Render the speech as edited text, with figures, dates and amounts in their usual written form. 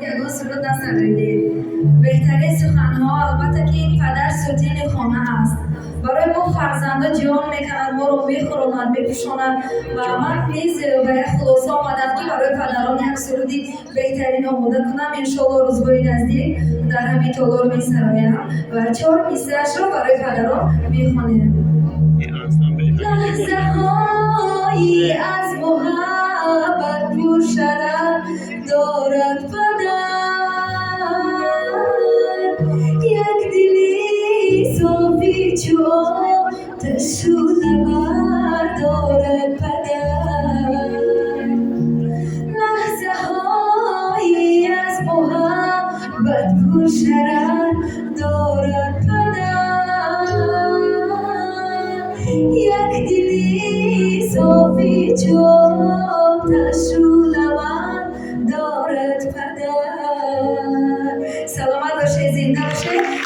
Ягон суруд насароидед. Беҳтарин суханҳо. Албатта, ки ин падар сутуни хона аст. Барои мо фарзандо ҷон мекунад, моро мехӯронад, мепӯшонад. Ва ман низ ба як хулоса омадам, ки барои падарон як суруди беҳтарин омода кунам. Иншоалло, рӯзҳои наздик дар ҳамин толор месароям ва чор мисраашро барои падарон мехонем. Лаҳзаҳои аз муҳаббат пуршараф дорад падар, як дили софи чу оташу лавар дорад падар. Лаҳзаҳои аз муҳаббат пуршараф дорад падар, як дили софи чу оташу лавар дорад падар. Саломат бошед, зинда бошед.